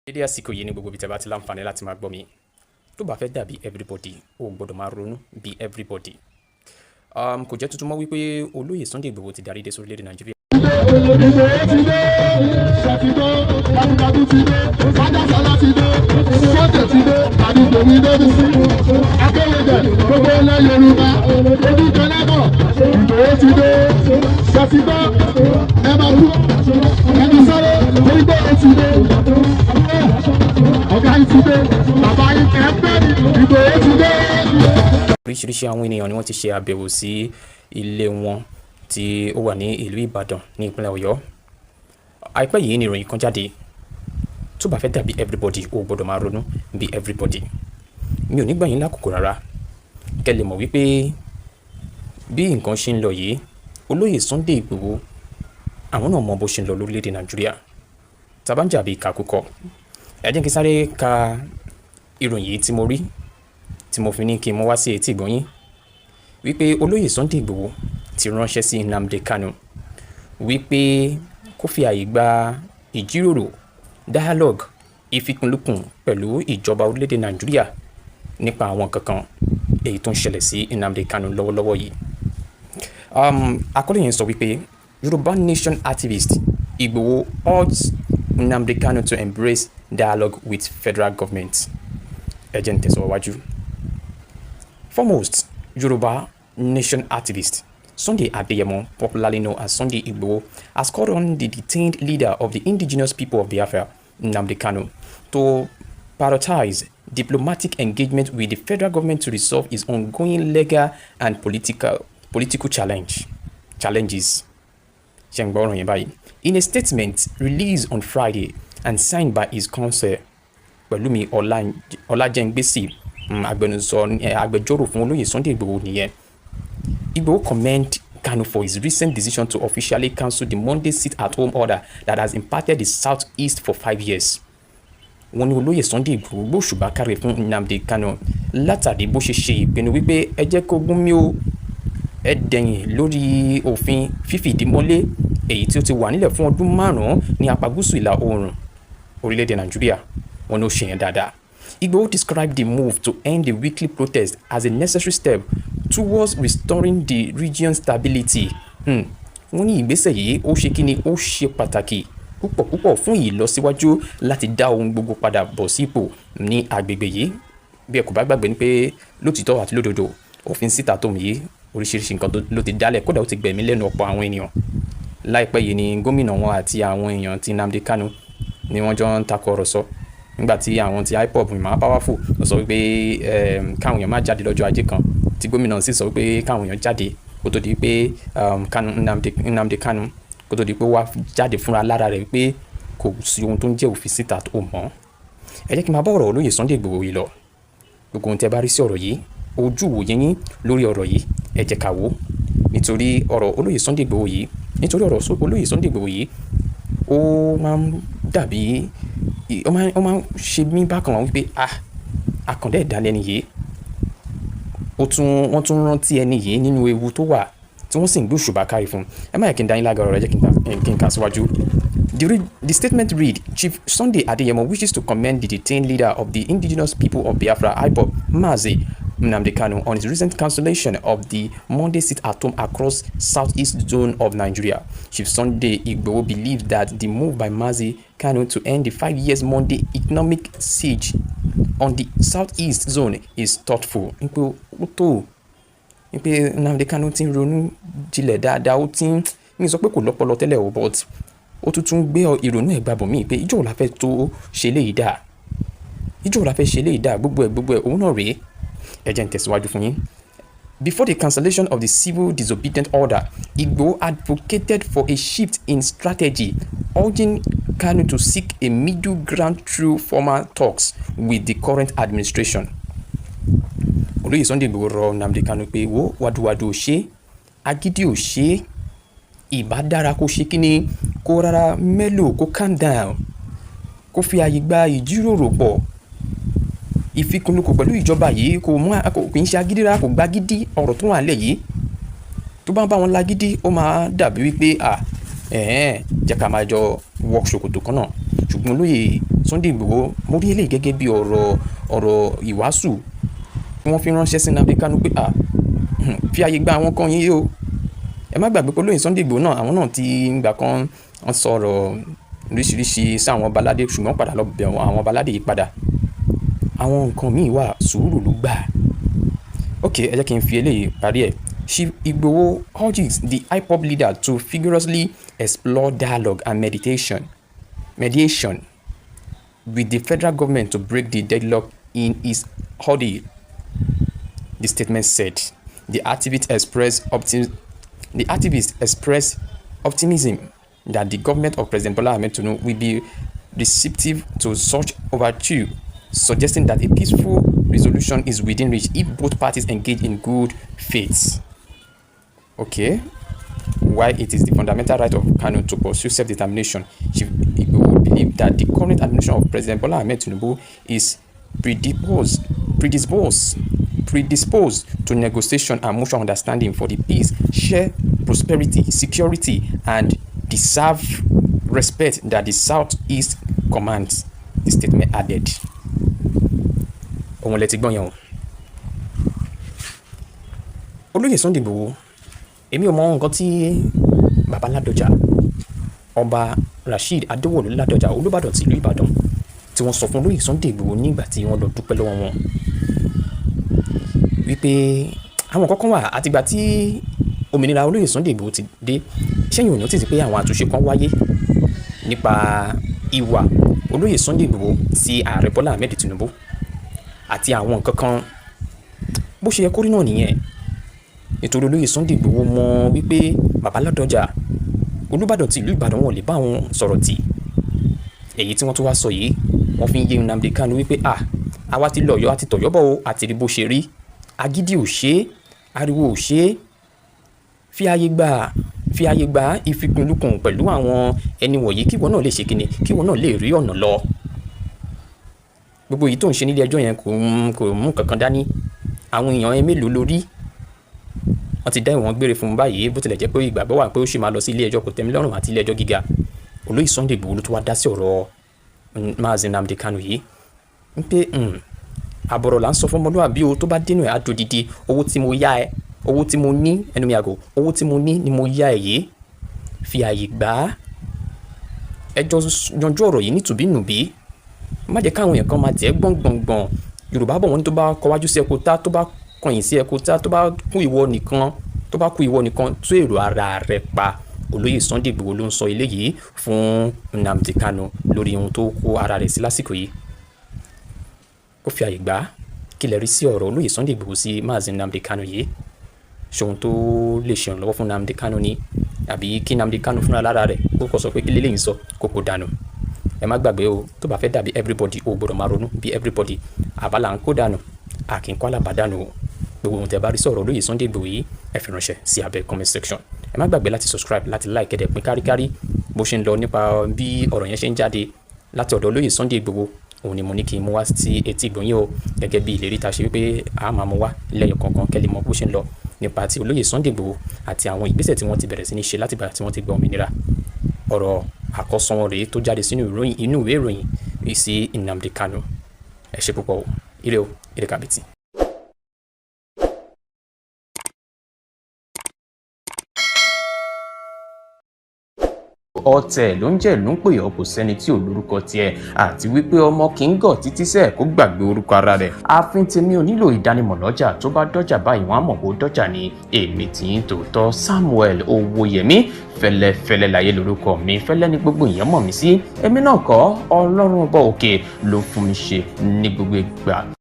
Dédé àsìkò yìí ní gbogbo ibi tẹ́ bá ti láǹfààní láti máa gbọ́ mi. Tó bá fẹ́ dàbí everybody, o gbọ́dọ̀ máa ronú bí everybody. Kò jẹ́ tuntun mọ́ wípé olóyè Sunday Igboho ti darí dé sórílẹ̀-èdè Nàìjíríà. Ìgbòho ti dé, ṣètìdó, jagunjagun ti dé, fájásálá ti dé, Sunday ti dé, àdìgbò mi débi sí. Akéwèjẹ, gbogbo ilẹ̀ Yorùbá, ojú kẹlẹ́bọ̀, Ìgbòho ti dé, ṣètìdó, ẹ máa kú, ẹni sáré, Ìgbòho ti dé. Ọ̀gá yìí ti dé, bàbá yìí kẹ́ ń bẹ́ẹ̀ ni, Ìgbòho ti dé. Oríṣiríṣi àwọn ènìyàn ni wọ́n ti ṣe àbẹ̀wò sí ilé wọn tí ó wà ní ìlú Ìbàdàn ní ìpínlẹ̀ Ọ̀yọ́. Àìpẹ́ yìí ni ìròyìn kan jáde. Tó bá fẹ́ dàbí everybody, o gbọ́dọ̀ máa ronú bí everybody. Mi ò ní gbà yín lákòókò rárá. Kẹ́ lè mọ̀ wípé bí nǹkan ṣe ń lọ yìí, olóyè Sunday Igboho, àwọn náà mọ bó ṣe ń lọ lórílẹ̀‐èdè Nàìjíríà. Tá bá ń jà bí ìkàkùkọ. Ẹ jẹ́ kí n sáré ka ìròyìn yìí tí mo rí, tí mo fi ní kí n mú wá sí etí ìgbọ́ yín, wípé olóyè Sunday Igboho ti ránṣẹ́ sí Nnamdi Kanu wípé kó fi àyè gba ìjíròrò, dialogue, ìfikùnlukùn pẹ̀lú ìjọba orílẹ̀-èdè Nàìjíríà nípa àwọn kankan èyí tó ń ṣẹlẹ̀ sí Nnamdi Kanu lọ́wọ́lọ́wọ́ yìí. Àkọlé yẹn sọ wípé Yorùbá Nation activist Igboho urges Nnamdi Kanu to embrace dialogue with federal government. Ẹ jẹ́ n tẹ̀síwájú. Foremost Yoruba Nation activist Sunday Adeyemo, popularly known as Sunday Igboho, has called on the detained leader of the Indigenous People of Biafra, Nnamdi Kanu, to prioritize diplomatic engagement with the federal government to resolve his ongoing legal and political challenges. Ṣé ń gbọ́ ọ̀rọ̀ yẹn báyìí? In a statement released on Friday and signed by his counsel, Pẹ̀lúmi Ọlájẹ́ngbèsì, agbẹnusọ, agbẹjọ́rò fún olóyè Sunday Igboho nìyẹn. Igboho commend Kanu for his recent decision to officially cancel the Monday sit-at-home order that has impacted the southeast for 5 years. Wọ́n ní olóyè Sunday Igboho gbóṣùbà káre fún Nnamdi Kanu látàrí bó ṣe ṣe ìpinnu wípé ẹ jẹ́ kó gún mi ó, ẹ dẹ̀yìn lórí òfin fífìdí mọ́lé èyí tí ó ti wà nílẹ̀ fún ọdún 5 ní apá gúúsù ìlà oòrùn orílẹ̀-èdè Nàìjíríà. Wọ́n ní ó ṣe yẹn dáadáa. Igboho described the move to end the weekly protest as a necessary step towards restoring the region's stability. Wọ́n ní ìgbésẹ̀ yìí, ó ṣe kíni, ó ṣe pàtàkì púpọ̀ púpọ̀ fún ìlọsíwájú láti dá ohun gbogbo padà bọ̀ sípò ní agbègbè yìí. Bí ẹ kò bá gbàgbé ni pé lótìtọ́ àti lódodo, òfin sit-at-home yìí, oríṣiríṣi nǹkan ló ti dálẹ̀, kódà ó ti gbẹ̀mí lẹ́nu ọ̀pọ̀ àwọn ènìyàn. Láìpẹ́ yìí ni gómìnà wọn àti àwọn èèyàn ti Nnamdi Kanu ni wọ́n jọ ń takò ọ̀rọ̀ sọ nígbà tí àwọn ti IPOB ìmọ̀ powerful sọ wípé káwọn èèyàn má jáde lọ́jọ́ ajé kan, tí gómìnà sì sọ wípé káwọn èèyàn jáde, kó tó di pé Kanu, Nnamdi Kanu, kó tó di pé wá jáde fúnra lára rẹ̀ wípé kò sí ohun tó ń jẹ́ òfin sit-at-home mọ́. Ẹ jẹ́ kí n máa bá ọ̀rọ̀ olóyè Sunday Igboho yìí lọ. Gbogbo ohun tí ẹ bá rí sí ọ̀rọ̀ yìí, ojú ìwòye yín lórí ọ̀rọ̀ yìí, ẹ jẹ́ ká wò ó. Nítorí ọ̀rọ̀ olóyè Sunday Igboho yìí, nítorí ọ̀rọ̀ olóyè Sunday Igboho yìí, ó máa ń dàbí, ó máa ń ṣe mí bákan wípé, ah, àkàndá ẹ̀dá lẹ́ni yìí. Ó tún, wọ́n tún rántí ẹni yìí nínú ewu tó wà, tí wọ́n sì ń gbé òṣùbà kárí fún un. Ẹ má yẹ kí n dá yín lágara ọ̀rọ̀, ẹ jẹ́ kí n kà síwájú. The statement read, Chief Sunday Adeyemo wishes to commend the detained leader of the Indigenous People of Biafra, IPOB, Mazi Nnamdi Kanu, on his recent cancellation of the Monday sit-at-home across southeast zone of Nigeria. Chief Sunday Igboho believes that the move by Mazi Kanu to end the 5 years Monday economic siege on the southeast zone is thoughtful. Wípé ó tó wípé Nnamdi Kanu ti ń ronú jinlẹ̀ dáadáa, ó ti ń, mi sọ pé kò lọ́pọlọ tẹ́lẹ̀ o, but ó tún tún gbé ìrònú ẹ̀ gbàbọ̀ míì pé ìjọ́ wo la fẹ́ tó ṣe léyìí dáa, ìjọ́ wo la fẹ́ ṣe léyìí dáa, gbogbo ẹ̀ gbogbo ẹ̀ òun náà rèé. Ẹ jẹ́ n tẹ̀síwájú fún yín. Before the cancellation of the civil disobedient order, Igboho advocated for a shift in strategy, urging Kanu to seek a middle ground through formal talks with the current administration. Olóyè Sunday Igboho rọ Nnamdi Kanu pé wo, wàdùwàdù ò ṣe, agídí ò ṣe, ìbá dára kó ṣe kíni, kó rárá mellow, kó calm down, kó fi àyè gba ìjíròrò pọ̀, ìfikùnlukùn pẹ̀lú ìjọba yìí. Kò mú, kò kì í ṣe agídí rárá, kò gba gidi ọ̀rọ̀ tó wà nílẹ̀ yìí. Tó bá ń bá wọn lágídí, ó máa dàbí wípé à ẹ̀ẹ́n jẹ́ ká máa jọ wọ ṣòkòtò kan náà. Ṣùgbọ́n olóyè Sunday Igboho, mo rí eléyìí gẹ́gẹ́ bí ọ̀rọ̀ ìwàásù wọ́n fi ránṣẹ́ sí Nnamdi Kanu pé, ah, fi àyè gba àwọn kan yìí o. Ẹ má gbàgbé pé olóyè Sunday Igboho náà, àwọn náà ti gbà kan, wọ́n sọ̀rọ̀ oríṣiríṣi sí àwọn ọba aládé, ṣùgbọ́n padà lọ bẹ̀ àwọn ọba aládé yìí padà. Àwọn nǹkan míì wà, sùúrù ló gbà. Ok, ẹ jẹ́ kí n fi eléyìí parí ẹ̀. Chief Igboho urges the IPOB leader to vigorously explore dialogue and mediation with the federal government to break the deadlock in his ordeal, the statement said. The activist expressed optimism that the government of President Bola Ahmed Tinubu will be receptive to such overture, suggesting that a peaceful resolution is within reach if both parties engage in good faith. Okay. While it is the fundamental right of Kanu to pursue self-determination, Chief Igboho believed that the current administration of President Bola Ahmed Tinubu is predisposed to negotiation and mutual understanding for the peace, shared prosperity, security, and deserve respect that the Southeast commands, the statement added. Òun lẹ ti gbọ́n yẹn o. Olóyè Sunday Igboho, èmi ò mọ nǹkan tí baba Ládọjà, Ọba Rasheed Adéwọ̀lú Ládọjà, Olúbàdàn tìlú Ìbàdàn, tí wọ́n sọ fún olóyè Sunday Igboho nígbà tí wọ́n lọ dúpẹ́ lọ́wọ́ wọn, wípé àwọn kọ́kọ́ wà. Àtìgbà tí òmìnira olóyè Sunday Igboho ti dé sẹ́yìn, ò notice pé àwọn àtúnṣe kan wáyé nípa ìwà olóyè Sunday Igboho sí ààrẹ Bọ́lá Ahmed Tinubu àti àwọn nǹkan kan? Bó ṣe yẹ kó rí náà nìyẹn, nítorí olóyè Sunday Igboho mọ wípé bàbá Ládọjà, Olúbàdàn ti ìlú Ìbàdàn, wọn ò lè bá àwọn sọ̀rọ̀ tì. Èyí tí wọ́n tún wá sọ yìí, wọ́n fi ń yé Nnamdi Kanu wípé, à, àwa ti lọ Ọ̀yọ́ àti tọ̀yọ́ bọ̀ o, àti rí bó ṣe rí. Agídí ò ṣe é, ariwo ò ṣe é. Fi ààyè gbà ìfikùnlukùn pẹ̀lú àwọn ẹni wọ̀nyí, kí ìwọ náà lè ṣe kíni, kí ìwọ náà lè rí ọ̀nà lọ. Gbogbo èyí tó ń ṣe nílé ẹjọ́ yẹn kò mú kankan dání. Àwọn èèyàn ẹ mélòó lórí wọ́n ti dá ìwọ̀n gbére fún un báyìí? Bó tilẹ̀ jẹ́ pé ìgbàgbọ́ wà pé ó sì máa lọ sí ilé ẹjọ́ kò tẹ́mi lọ́rùn àti ilé ẹjọ́ gíga. Olóyè Sunday Igboho ló tún wá dá sí ọ̀rọ̀ Mazi Nnamdi Kanu yìí ń pé àbọ̀rọ̀ là ń sọ fọmọlúwàbí o, tó bá dénú ẹ̀ á dodidi. Owó tí mo yá ẹ, owó tí mo ní, ẹnu mi àgò, owó tí mo ní ni mo yá ẹ yìí, fi àyè gbà á. Ẹjọ́ yanjú ọ̀rọ̀ yìí nítùbínùbí. Má jẹ́ káwọn èèyàn kan máa tẹ̀ gbọ̀ngbọ̀ngbọ̀n. Yorùbá bọ̀, wọ́n ní tó bá kọwájú sí ẹ̀kọ́ tá, tó bá kọ̀yìn sí ẹ̀kọ́ tá, tó bá kú ìwọ nìkan, tó bá kú ìwọ nìkan, tó èrò ara rẹ pa. Olóyè Sunday Igboho ló ń sọ eléyìí fún Nnamdi Kanu lórí ohun tó kó ara rẹ̀ sí lásìkò yìí, kó fi àyè gbà á. Kí lẹ rí sí ọ̀rọ̀ olóyè Sunday Igboho sí Mazi Nnamdi Kanu yìí? Ṣòun tó lè ṣèrànlọ́wọ́ fún Nnamdi Kanu ni, àbí kí Nnamdi Kanu fúnra lára rẹ̀ kó kọ́ sọ pé kí lélẹ́yìn sọ kó kó dànù? Ẹ má gbàgbé o, tó bá fẹ́ dàbí everybody, o gbọ́dọ̀ máa ronú bí everybody. Àbá là ń kó dànù, a kì í kó àlàbà dànù o. Gbogbo ohun tẹ́ bá rí sọ̀rọ̀ olóyè Sunday Igboho yìí, ẹ fi ránṣẹ́ sí abẹ́ comment section. Ẹ má gbàgbé láti subscribe, láti like, kẹ́ dẹ̀ pín káríkárí. Bó ṣe ń lọ nípa bí ọ̀rọ̀ yẹn ṣe ń jáde láti ọ̀dọ̀ olóyè Sunday Igboho, òun ni mo ní kí n mú wá sí etí ìgbọ̀nyín o, gẹ́gẹ́ bí ìlérí ta ṣe wípé a máa mú wá lẹ́yọ̀ kọ̀ọ̀kan, kẹ́ lè mọ bó ṣe ń lọ nípa ti olóyè Sunday Igboho àti àwọn ìgbésẹ̀ tí wọ́n ti bẹ̀rẹ̀ sí ní ṣe látìgbà tí wọ́n ti gba òmìnira. Ọ̀rọ̀ àkọ́sọ wọn rèé tó jáde sínú ìròyìn, inú ìwé ìròyìn sí Nnamdi Kanu. Ẹ ṣé púpọ̀ o. Ire o, ire kàbìtì. Ọ̀tẹ̀ ló ń jẹ́ ló ń pè ọ́, kò sẹ́ni tí ò lórúkọ tiẹ̀, àti wípé ọmọ kì í gọ̀ títí sẹ́ẹ̀ kó gbàgbé orúkọ ara rẹ̀. Ààfin tèmi ò nílò ìdánimọ̀ lọ́jà, tó bá dọ́jà báyìí, wọ́n á mọ̀ kó dọ́jà ni. Èmi tí ń tòótọ́, Samuel Owóyẹmí Fẹ́lẹ́fẹ́lẹ́ láyé lórúkọ mi. Fẹ́lẹ́ ní gbogbo èèyàn mọ̀ mí sí. Èmi náà kọ́, Ọlọ́run ọba òkè ló fún mi ṣe ní gbogbo ìgbà.